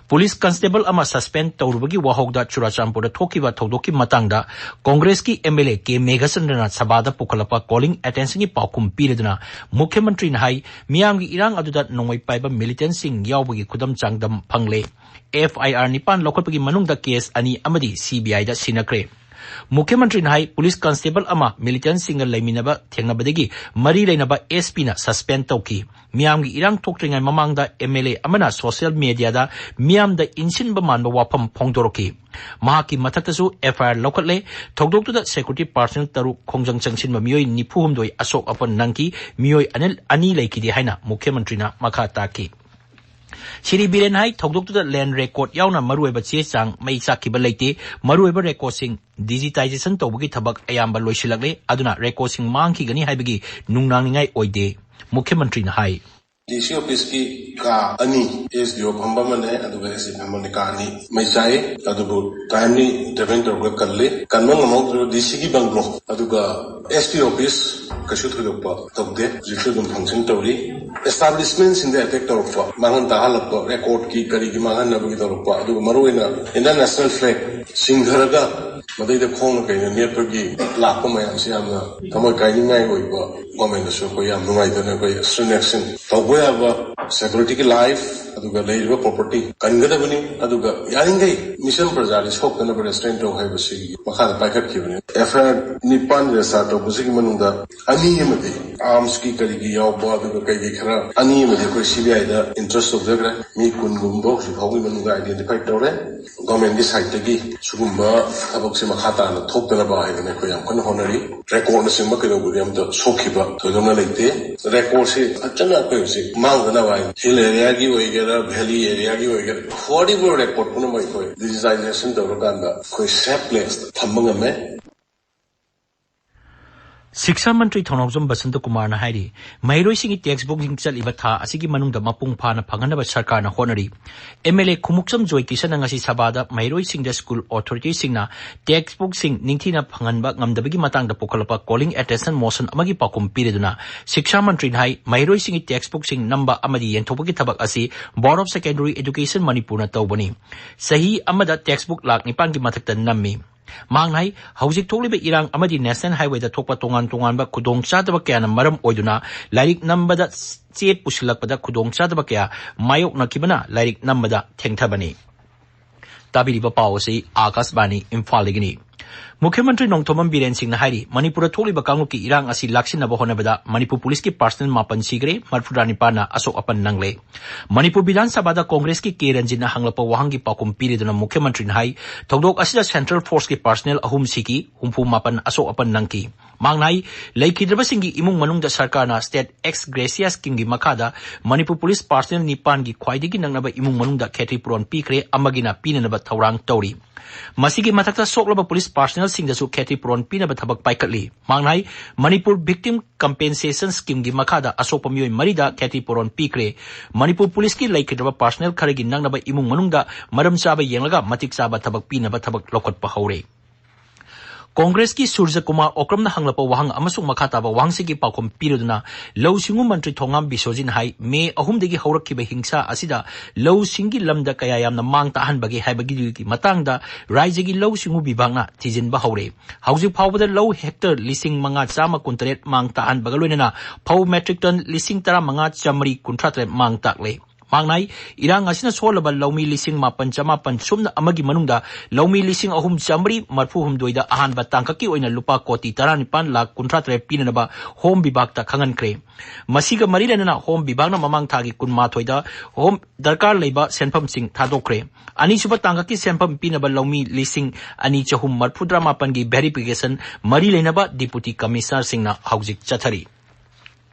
ꯄꯨꯂꯤꯁ ꯀꯟꯁꯇꯦꯕꯜ ꯑꯃ suspend ꯇꯧꯔꯨꯕꯒꯤ ꯋꯥꯍꯧꯗ ꯆꯨꯔꯥꯆꯥꯟꯄꯨꯔꯗ ꯊꯣꯛꯈꯤꯕ ꯊꯧꯗꯣꯛꯀꯤ ꯃꯇꯥꯡꯗ ꯀꯣꯡꯒ꯭ꯔꯦꯁꯀꯤ M L A K ꯃꯦꯘꯆꯟꯗ꯭ꯔꯅ ꯁꯚꯥꯗ ꯄꯨꯈꯠꯂꯛꯄ calling attention ꯒꯤ ꯄꯥꯎꯈꯨꯝ ꯄꯤꯔꯗꯨꯅ ꯃꯨꯈ꯭ꯌ ꯃꯟꯇ꯭ꯔꯤꯅ ꯍꯥꯏ, ꯃꯤꯌꯥꯝꯒꯤ ꯏꯔꯥꯡ ꯑꯗꯨꯗ ꯅꯣꯡꯃꯩ ꯄꯥꯏꯕ militant ꯁꯤꯡ ꯌꯥꯎꯕꯒꯤ ꯈꯨꯗꯝ ꯆꯥꯡꯗꯝ ꯐꯪꯂꯦ꯫ F I R ꯅꯤꯄꯥꯟ ꯂꯧꯈꯠꯄꯒꯤ ꯃꯅꯨꯡꯗ case ꯑꯅꯤ ꯑꯃꯗꯤ C B I ꯗ ꯁꯤꯟꯅꯈ꯭ꯔꯦ꯫ ꯃꯨꯈ꯭ꯌ ꯃꯟꯇ꯭ꯔꯤꯅ ꯍꯥꯏ, ꯄꯨꯂꯤꯁ ꯀꯟꯁꯇꯦꯕꯜ ꯑꯃ ꯃꯤꯂꯤꯇꯦꯟꯁꯤꯡꯒ ꯂꯩꯃꯤꯟꯅꯕ ꯊꯦꯡꯅꯕꯗꯒꯤ ꯃꯔꯤ ꯂꯩꯅꯕ ꯑꯦꯁ ꯄꯤꯅ ꯁꯁꯄꯦꯟ ꯇꯧꯈꯤ꯫ ꯃꯤꯌꯥꯝꯒꯤ ꯏꯔꯥꯡ ꯊꯣꯛꯇ꯭ꯔꯤꯉꯩ ꯃꯃꯥꯡꯗ ꯑꯦꯝ ꯑꯦꯜ ꯑꯦ ꯑꯃꯅ ꯁꯣꯁꯤꯌꯦꯜ ꯃꯦꯗꯤꯌꯥꯗ ꯃꯤꯌꯥꯝꯗ ꯏꯟꯁꯤꯟꯕ ꯃꯥꯟꯕ ꯋꯥꯐꯝ ꯐꯣꯡꯗꯣꯔꯛꯈꯤ꯫ ꯃꯍꯥꯛꯀꯤ ꯃꯊꯛꯇꯁꯨ ꯑꯦꯐ ꯑꯥꯏ ꯑꯥꯔ ꯂꯧꯈꯠꯂꯦ꯫ ꯊꯧꯗꯣꯛꯇꯨꯗ ꯁꯦꯀ꯭ꯌꯨꯔꯤꯇꯤ ꯄꯥꯔꯁꯅꯦꯜ ꯇꯔꯨꯛ, ꯈꯣꯡꯖꯪ ꯆꯪꯁꯤꯟꯕ ꯃꯤꯑꯣꯏ ꯅꯤꯐꯨ ꯍꯨꯝꯗꯣꯏ ꯑꯁꯣꯛ ꯑꯄꯟ ꯅꯪꯈꯤ꯫ ꯃꯤꯑꯣꯏ ꯑꯅꯤ, ꯑꯅꯤ ꯂꯩꯈꯤꯗꯦ ꯍꯥꯏꯅ ꯃꯨꯈ꯭ꯌ ꯃꯟꯇ꯭ꯔꯤꯅ ꯃꯈꯥ ꯇꯥꯈꯤ꯫ ꯁ꯭ꯔꯤ ꯕꯤꯔꯦꯟ ꯍꯥꯏ, ꯊꯧꯗꯣꯛꯇꯨꯗ ꯂꯦꯟ ꯔꯦꯀꯣꯔꯗ ꯌꯥꯎꯅ ꯃꯔꯨꯑꯣꯏꯕ ꯆꯦ ꯆꯥꯡ ꯃꯩ ꯆꯥꯛꯈꯤꯕ ꯂꯩꯇꯦ꯫ ꯃꯔꯨꯑꯣꯏꯕ ꯔꯦꯀꯣꯔꯗꯁꯤꯡ ꯗꯤꯖꯤꯇꯥꯏꯖꯦꯁꯟ ꯇꯧꯕꯒꯤ ꯊꯕꯛ ꯑꯌꯥꯝꯕ ꯂꯣꯏꯁꯤꯜꯂꯛꯂꯦ, ꯑꯗꯨꯅ ꯔꯦꯀꯣꯔꯗꯁꯤꯡ ꯃꯥꯡꯈꯤꯒꯅꯤ ꯍꯥꯏꯕꯒꯤ ꯅꯨꯡꯅꯥꯡꯅꯤꯡꯉꯥꯏ ꯑꯣꯏꯗꯦ꯫ ꯃꯨꯈ꯭ꯌ ꯃꯟꯇ꯭ꯔꯤꯅ ꯍꯥꯏ꯫ ꯗꯤ ꯁꯤ ꯑꯣꯐꯤꯁꯀꯤ ꯀꯥ ꯑꯅꯤ, ꯑꯦꯁ ꯗꯤ ꯑꯣ ꯐꯝꯕ ꯑꯃꯅꯦ, ꯑꯗꯨꯒ ꯑꯦꯁ ꯗꯤ ꯐꯝꯕ ꯑꯃꯅꯦ, ꯀꯥ ꯑꯅꯤ ꯃꯩ ꯆꯥꯛꯏ꯫ ꯑꯗꯨꯕꯨ ꯇꯥꯏꯝꯂꯤ ꯏꯟꯇꯔꯚꯦꯟ ꯇꯧꯔꯒ ꯀꯜꯂꯤ꯫ ꯀꯟꯕ ꯉꯝꯍꯧꯗ꯭ꯔꯤꯕ ꯗꯤ ꯁꯤꯒꯤ ꯕꯪꯒ꯭ꯂꯣ, ꯑꯗꯨꯒ ꯑꯦꯁ ꯗꯤ ꯑꯣꯐꯤꯁ ꯀꯩꯁꯨ ꯊꯣꯏꯗꯣꯛꯄ ꯇꯧꯗꯦ꯫ ꯍꯧꯖꯤꯛꯁꯨ ꯑꯗꯨꯝ ꯐꯪꯁꯟ ꯇꯧꯔꯤ꯫ ꯑꯦꯁꯇꯥꯕ꯭ꯂꯤꯁꯃꯦꯟꯁꯤꯡꯗ ꯑꯦꯇꯦꯛ ꯇꯧꯔꯛꯄ, ꯃꯥꯡꯍꯟ ꯇꯥꯍꯜꯂꯛꯄ, ꯔꯦꯀꯣꯔꯗꯀꯤ ꯀꯔꯤꯒꯤ ꯃꯥꯡꯍꯟꯅꯕꯒꯤ ꯇꯧꯔꯛꯄ, ꯑꯗꯨꯒ ꯃꯔꯨꯑꯣꯏꯅ ꯏꯟꯗꯤꯌꯟ ꯅꯦꯁꯅꯦꯜ ꯐ꯭ꯂꯦꯒ ꯆꯤꯡꯊꯔꯒ ꯃꯗꯩꯗ ꯈꯣꯡꯅ ꯀꯩꯅ ꯅꯦꯠꯄꯒꯤ ꯂꯥꯛꯄ ꯃꯌꯥꯝꯁꯤ ꯌꯥꯝꯅ ꯊꯃꯣꯏ ꯀꯥꯏꯅꯤꯡꯉꯥꯏ ꯑꯣꯏꯕ꯫ ꯒꯣꯔꯃꯦꯟꯗꯁꯨ ꯑꯩꯈꯣꯏ ꯌꯥꯝ ꯅꯨꯡꯉꯥꯏꯇꯅ ꯑꯩꯈꯣꯏ ꯁ꯭ꯔꯤ ꯅꯦꯛꯁꯤꯟ ꯇꯧꯕ ꯌꯥꯕ ꯁꯦꯀ꯭ꯌꯨꯔꯤꯇꯤꯒꯤ ꯂꯥꯏꯐ, ꯑꯗꯨꯒ ꯂꯩꯔꯤꯕ ꯄ꯭ꯔꯣꯄꯔꯇꯤ ꯀꯟꯒꯗꯕꯅꯤ꯫ ꯑꯗꯨꯒ ꯌꯥꯔꯤꯈꯩ ꯃꯤꯆꯝ ꯄ꯭ꯔꯖꯥꯗꯤ ꯁꯣꯛꯇꯅꯕ ꯔꯦꯁꯇ꯭ꯔꯦꯟ ꯇꯧ ꯍꯥꯏꯕꯁꯤꯒꯤ ꯃꯈꯥꯗ ꯄꯥꯏꯈꯠꯈꯤꯕꯅꯤ꯫ ꯑꯦꯐ ꯑꯥꯏ ꯑꯥꯔ ꯅꯤꯄꯥꯟ ꯔꯦꯖꯤꯁꯇꯥꯔ ꯇꯧꯕꯁꯤꯒꯤ ꯃꯅꯨꯡꯗ ꯑꯅꯤ ꯑꯃꯗꯤ ꯑꯥꯔꯝꯁꯀꯤ ꯀꯔꯤꯒꯤ ꯌꯥꯎꯕ, ꯑꯗꯨꯒ ꯀꯩꯒꯤ ꯈꯔ ꯑꯅꯤ ꯑꯃꯗꯤ ꯑꯩꯈꯣꯏ ꯁꯤ ꯕꯤ ꯑꯥꯏꯗ ꯏꯟꯇ꯭ꯔꯁ ꯇꯧꯖꯈ꯭ꯔꯦ꯫ ꯃꯤ ꯀꯨꯟꯒꯨꯝꯕ ꯍꯧꯖꯤꯛ ꯐꯥꯎꯒꯤ ꯃꯅꯨꯡꯗ ꯑꯥꯏꯗꯦꯟꯇꯤꯐꯥꯏ ꯇꯧꯔꯦ꯫ ꯒꯣꯔꯃꯦꯟꯒꯤ ꯁꯥꯏꯠꯇꯒꯤ ꯁꯤꯒꯨꯝꯕ ꯊꯕꯛꯁꯦ ꯃꯈꯥ ꯇꯥꯅ ꯊꯣꯛꯇꯅꯕ ꯍꯥꯏꯗꯅ ꯑꯩꯈꯣꯏ ꯌꯥꯝ ꯀꯟꯅ ꯍꯣꯠꯅꯔꯤ꯫ ꯔꯦꯀꯣꯔꯗꯅꯆꯤꯡꯕ ꯀꯩꯗꯧꯕꯗꯤ ꯑꯝꯇ ꯁꯣꯛꯈꯤꯕ ꯊꯣꯏꯗꯣꯛꯅ ꯂꯩꯇꯦ꯫ ꯔꯦꯀꯣꯔꯗꯁꯤ ꯐꯖꯅ ꯑꯩꯈꯣꯏ ꯍꯧꯖꯤꯛ ꯃꯥꯡꯗꯅꯕ ꯍꯥꯏ, ꯍꯤꯜ ꯑꯦꯔꯤꯌꯥꯒꯤ ꯑꯣꯏꯒꯦꯔꯥ, ꯚꯦꯂꯤ ꯑꯦꯔꯤꯌꯥꯒꯤ ꯑꯣꯏꯒꯦꯔꯥ, ꯍꯣꯔꯤꯕꯜ ꯔꯦꯀꯣꯔꯗ ꯄꯨꯝꯅꯃꯛ ꯑꯩꯈꯣꯏ ꯗꯤꯖꯤꯇꯥꯏꯖꯦꯁꯟ ꯇꯧꯔꯀꯥꯟꯗ ꯑꯩꯈꯣꯏ ꯁꯦꯐ ꯄ꯭ꯂꯦꯁꯇ ꯊꯝꯕ ꯉꯝꯃꯦ꯫ ꯁꯤꯛꯁꯥ ꯃꯟꯇ꯭ꯔꯤ ꯊꯧꯅꯥꯎꯖꯝ ꯕꯁꯟꯇ ꯀꯨꯃꯥꯔꯅ ꯍꯥꯏꯔꯤ, ꯃꯍꯩꯔꯣꯏꯁꯤꯡꯒꯤ ꯇꯦꯛꯁ ꯕꯨꯛꯁꯤꯡ ꯆꯠꯂꯤꯕ ꯊꯥ ꯑꯁꯤꯒꯤ ꯃꯅꯨꯡꯗ ꯃꯄꯨꯡ ꯐꯥꯅ ꯐꯪꯍꯟꯅꯕ ꯁꯔꯀꯥꯔꯅ ꯍꯣꯠꯅꯔꯤ꯫ ꯑꯦꯝ ꯑꯦꯜ ꯑꯦ ꯈꯨꯃꯨꯛꯆꯝ ꯖꯣꯏ ꯀꯤꯁꯟꯅ ꯉꯁꯤ ꯁꯚꯥꯗ ꯃꯍꯩꯔꯣꯏꯁꯤꯡꯗ ꯁ꯭ꯀꯨꯜ ꯑꯣꯊꯣꯔꯤꯇꯤꯁꯤꯡꯅ ꯇꯦꯛꯁ ꯕꯨꯛꯁꯤꯡ ꯅꯤꯡꯊꯤꯅ ꯐꯪꯍꯟꯕ ꯉꯝꯗꯕꯒꯤ ꯃꯇꯥꯡꯗ ꯄꯨꯈꯠꯂꯛꯄ ꯀꯣꯂꯤꯡ ꯑꯦꯇꯦꯟꯁꯟ ꯃꯣꯁꯟ ꯑꯃꯒꯤ ꯄꯥꯎꯈꯨꯝ ꯄꯤꯔꯗꯨꯅ, ꯁꯤꯛꯁꯥ ꯃꯟꯇ꯭ꯔꯤꯅ ꯍꯥꯏ, ꯃꯍꯩꯔꯣꯏꯁꯤꯡꯒꯤ ꯇꯦꯛꯁ ꯕꯨꯛꯁꯤꯡ ꯅꯝꯕ ꯑꯃꯗꯤ ꯌꯦꯟꯊꯣꯛꯄꯒꯤ ꯊꯕꯛ ꯑꯁꯤ ꯕꯣꯔꯗ ꯑꯣꯐ ꯁꯦꯀꯦꯟꯗꯔꯤ ꯑꯦꯖꯨꯀꯦꯁꯟ ꯃꯅꯤꯄꯨꯔꯅ ꯇꯧꯕꯅꯤ꯫ ꯆꯍꯤ ꯑꯃꯗ ꯇꯦꯛꯁ ꯕꯨꯛ ꯂꯥꯈ ꯅꯤꯄꯥꯟꯒꯤ ꯃꯊꯛꯇ ꯅꯝꯃꯤ꯫ ꯃꯍꯥꯛꯅ ꯍꯥꯏ, ꯍꯧꯖꯤꯛ ꯊꯣꯛꯂꯤꯕ ꯏꯔꯥꯡ ꯑꯃꯗꯤ ꯅꯦꯁꯅꯦꯜ ꯍꯥꯏꯋꯦꯗ ꯊꯣꯛꯄ ꯇꯣꯉꯥꯟ ꯇꯣꯉꯥꯟꯕ ꯈꯨꯗꯣꯡꯆꯥꯗꯕ ꯀꯌꯥꯅ ꯃꯔꯝ ꯑꯣꯏꯗꯨꯅ ꯂꯥꯏꯔꯤꯛ ꯅꯝꯕꯗ ꯆꯦ ꯄꯨꯁꯤꯜꯂꯛꯄꯗ ꯈꯨꯗꯣꯡꯆꯥꯗꯕ ꯀꯌꯥ ꯃꯥꯌꯣꯛꯅꯈꯤꯕꯅ ꯂꯥꯏꯔꯤꯛ ꯅꯝꯕꯗ ꯊꯦꯡꯊꯕꯅꯤ꯫ ꯇꯥꯕꯤꯔꯤꯕ ꯄꯥꯎ ꯑꯁꯤ ꯑꯥꯀꯥꯁꯕꯥꯅꯤ ꯏꯝꯐꯥꯜꯗꯒꯤꯅꯤ꯫ ꯃꯨꯈ꯭ꯌ ꯃꯟꯇ꯭ꯔꯤ ꯅꯣꯡꯊꯣꯝꯕꯝ ꯕꯤꯔꯦꯟ ꯁꯤꯡꯅ ꯍꯥꯏꯔꯤ, ꯃꯅꯤꯄꯨꯔꯗ ꯊꯣꯛꯂꯤꯕ ꯀꯥꯡꯂꯨꯞꯀꯤ ꯏꯔꯥꯡ ꯑꯁꯤ ꯂꯥꯛꯁꯤꯟꯅꯕ ꯍꯣꯠꯅꯕꯗ ꯃꯅꯤꯄꯨꯔ ꯄꯨꯂꯤꯁꯀꯤ ꯄꯥꯔꯁꯅꯦꯜ ꯃꯥꯄꯟ ꯁꯤꯈ꯭ꯔꯦ, ꯃꯔꯤꯐꯨꯇꯔꯥ ꯅꯤꯄꯥꯟꯅ ꯑꯁꯣꯛ ꯑꯄꯟ ꯅꯪꯂꯦ꯫ ꯃꯅꯤꯄꯨꯔ ꯕꯤꯙꯥꯟ ꯁꯚꯥꯗ ꯀꯣꯡꯒ꯭ꯔꯦꯁꯀꯤ ꯀꯦ ꯔꯟꯖꯤꯠꯅ ꯍꯪꯂꯛꯄ ꯋꯥꯍꯪꯒꯤ ꯄꯥꯎꯈꯨꯝ ꯄꯤꯔꯤꯗꯨꯅ ꯃꯨꯈ꯭ꯌ ꯃꯟꯇ꯭ꯔꯤꯅ ꯍꯥꯏ, ꯊꯧꯗꯣꯛ ꯑꯁꯤꯗ ꯁꯦꯟꯇ꯭ꯔꯦꯜ ꯐꯣꯔꯁꯀꯤ ꯄꯥꯔꯁꯅꯦꯜ ꯑꯍꯨꯝ ꯁꯤꯈꯤ, ꯍꯨꯝꯐꯨ ꯃꯥꯄꯟ ꯑꯁꯣꯛ ꯑꯄꯟ ꯅꯪꯈꯤ꯫ ꯃꯍꯥꯛꯅ ꯍꯥꯏ, ꯂꯩꯈꯤꯗ꯭ꯔꯕꯁꯤꯡꯒꯤ ꯏꯃꯨꯡ ꯃꯅꯨꯡꯗ ꯁꯔꯀꯥꯔꯅ ꯁ꯭ꯇꯦꯠ ꯑꯦꯛꯁ ꯒ꯭ꯔꯦꯁꯤꯌꯥ ꯁ꯭ꯀꯤꯝꯒꯤ ꯃꯈꯥꯗ ꯃꯅꯤꯄꯨꯔ ꯄꯨꯂꯤꯁ ꯄꯥꯔꯁꯅꯦꯜ ꯅꯤꯄꯥꯟꯒꯤ ꯈ꯭ꯋꯥꯏꯗꯒꯤ ꯅꯛꯅꯕ ꯏꯃꯨꯡ ꯃꯅꯨꯡꯗ ꯈꯦꯇ꯭ꯔꯤ ꯄꯨꯔꯣꯟ ꯄꯤꯈ꯭ꯔꯦ, ꯑꯃꯒꯤꯅ ꯄꯤꯅꯅꯕ ꯊꯧꯔꯥꯡ ꯇꯧꯔꯤ꯫ ꯃꯁꯤꯒꯤ ꯃꯊꯛꯇ ꯁꯣꯛꯂꯕ ꯄꯨꯂꯤꯁ ꯄꯥꯔꯁꯅꯦꯜꯁꯤꯡꯗꯁꯨ ꯈꯦꯇ꯭ꯔꯤ ꯄꯨꯔꯣꯟ ꯄꯤꯅꯕ ꯊꯕꯛ ꯄꯥꯏꯈꯠꯂꯤ꯫ ꯃꯍꯥꯛꯅ ꯍꯥꯏ, ꯃꯅꯤꯄꯨꯔ ꯚꯤꯛꯇꯤꯝ ꯀꯝꯄꯦꯟꯁꯦꯁꯟ ꯁ꯭ꯀꯤꯝꯒꯤ ꯃꯈꯥꯗ ꯑꯁꯣꯛꯄ ꯃꯤꯑꯣꯏ ꯃꯔꯤꯗ ꯈꯦꯇ꯭ꯔꯤ ꯄꯨꯔꯣꯟ ꯄꯤꯈ꯭ꯔꯦ꯫ ꯃꯅꯤꯄꯨꯔ ꯄꯨꯂꯤꯁꯀꯤ ꯂꯩꯈꯤꯗ꯭ꯔꯕ ꯄꯥꯔꯁꯅꯦꯜ ꯈꯔꯒꯤ ꯅꯛꯅꯕ ꯏꯃꯨꯡ ꯃꯅꯨꯡꯗ ꯃꯔꯝ ꯆꯥꯕ ꯌꯦꯡꯂꯒ ꯃꯇꯤꯛ ꯆꯥꯕ ꯊꯕꯛ ꯄꯤꯅꯕ ꯊꯕꯛ ꯂꯧꯈꯠꯄ ꯍꯧꯔꯦ꯫ ꯀꯣꯡꯒ꯭ꯔꯦꯁꯀꯤ ꯁꯨꯔꯖ ꯀꯨꯃꯥꯔ ꯑꯣꯀ꯭ꯔꯝꯅ ꯍꯪꯂꯛꯄ ꯋꯥꯍꯪ ꯑꯃꯁꯨꯡ ꯃꯈꯥ ꯇꯥꯕ ꯋꯥꯍꯪꯁꯤꯡꯒꯤ ꯄꯥꯎꯈꯨꯝ ꯄꯤꯔꯗꯨꯅ ꯂꯧꯎ ꯁꯤꯡꯎ ꯃꯟꯇ꯭ꯔꯤ ꯊꯣꯉꯥꯝ ꯕꯤꯁꯣꯖꯤꯠꯅ ꯍꯥꯏ, ꯃꯦ ꯑꯍꯨꯝꯗꯒꯤ ꯍꯧꯔꯛꯈꯤꯕ ꯍꯤꯡꯁꯥ ꯑꯁꯤꯗ ꯂꯧꯁꯤꯡꯒꯤ ꯂꯝꯗ ꯀꯌꯥ ꯌꯥꯝꯅ ꯃꯥꯡ ꯇꯥꯛꯍꯟꯕꯒꯦ ꯍꯥꯏꯕꯒꯤ ꯃꯇꯥꯡꯗ ꯔꯥꯏꯖ꯭ꯌꯒꯤ ꯂꯧꯎ ꯁꯤꯡꯎ ꯕꯤꯚꯥꯒꯅ ꯊꯤꯖꯤꯟꯕ ꯍꯧꯔꯦ꯫ ꯍꯧꯖꯤꯛ ꯐꯥꯎꯕꯗ ꯂꯧ ꯍꯦꯛꯇꯔ ꯂꯤꯁꯤꯡ ꯃꯉꯥ ꯆꯥꯝꯃ ꯀꯨꯟꯇꯔꯦꯠ ꯃꯥꯡ ꯇꯥꯛꯍꯟꯕꯒ ꯂꯣꯏꯅꯅ ꯐꯧ ꯃꯦꯇ꯭ꯔꯤꯛ ꯇꯟ ꯂꯤꯁꯤꯡ ꯇꯔꯥꯃꯉꯥ ꯆꯥꯃꯔꯤ ꯀꯨꯟꯊ꯭ꯔꯥ ꯇꯔꯦꯠ ꯃꯥꯡ ꯇꯥꯛꯂꯦ꯫ ꯃꯍꯥꯛꯅ ꯍꯥꯏ, ꯏꯔꯥꯡ ꯑꯁꯤꯅ ꯁꯣꯛꯍꯜꯂꯕ ꯂꯧꯃꯤ ꯂꯤꯁꯤꯡ ꯃꯥꯄꯟ ꯆꯃꯥꯄꯟ ꯁꯨꯞꯅ ꯑꯃꯒꯤ ꯃꯅꯨꯡꯗ ꯂꯧꯃꯤ ꯂꯤꯁꯤꯡ ꯑꯍꯨꯝ ꯆꯥꯃꯔꯤ ꯃꯔꯤꯐꯨ ꯍꯨꯝꯗꯣꯏꯗ ꯑꯍꯥꯟꯕ ꯇꯥꯡꯀꯛꯀꯤ ꯑꯣꯏꯅ ꯂꯨꯄꯥ ꯀꯣꯇꯤ ꯇꯔꯥꯅꯤꯄꯥꯟ ꯂꯥꯈ ꯀꯨꯟꯊ꯭ꯔꯥ ꯇꯔꯦꯠ ꯄꯤꯅꯅꯕ ꯍꯣꯝ ꯕꯤꯚꯥꯒꯇ ꯈꯪꯍꯟꯈ꯭ꯔꯦ꯫ ꯃꯁꯤꯒ ꯃꯔꯤ ꯂꯩꯅꯅ ꯍꯣꯝ ꯕꯤꯚꯥꯒꯅ ꯃꯃꯥꯡ ꯊꯥꯒꯤ ꯀꯨꯟꯃꯥꯊꯣꯏꯗ ꯍꯣꯝ ꯗꯔꯀꯥꯔ ꯂꯩꯕ ꯁꯦꯟꯐꯝꯁꯤꯡ ꯊꯥꯗꯣꯛꯈ꯭ꯔꯦ꯫ ꯑꯅꯤꯁꯨꯕ ꯇꯥꯡꯀꯛꯀꯤ ꯁꯦꯟꯐꯝ ꯄꯤꯅꯕ ꯂꯧꯃꯤ ꯂꯤꯁꯤꯡ ꯑꯅꯤ ꯆꯍꯨꯝ ꯃꯔꯤꯐꯨꯇꯔꯥ ꯃꯥꯄꯟꯒꯤ ꯚꯦꯔꯤꯐꯤꯀꯦꯁꯟ ꯃꯔꯤ ꯂꯩꯅꯕ ꯗꯤꯄꯨꯇꯤ ꯀꯃꯤꯁꯅꯔꯁꯤꯡꯅ ꯍꯧꯖꯤꯛ ꯆꯠꯊꯔꯤ꯫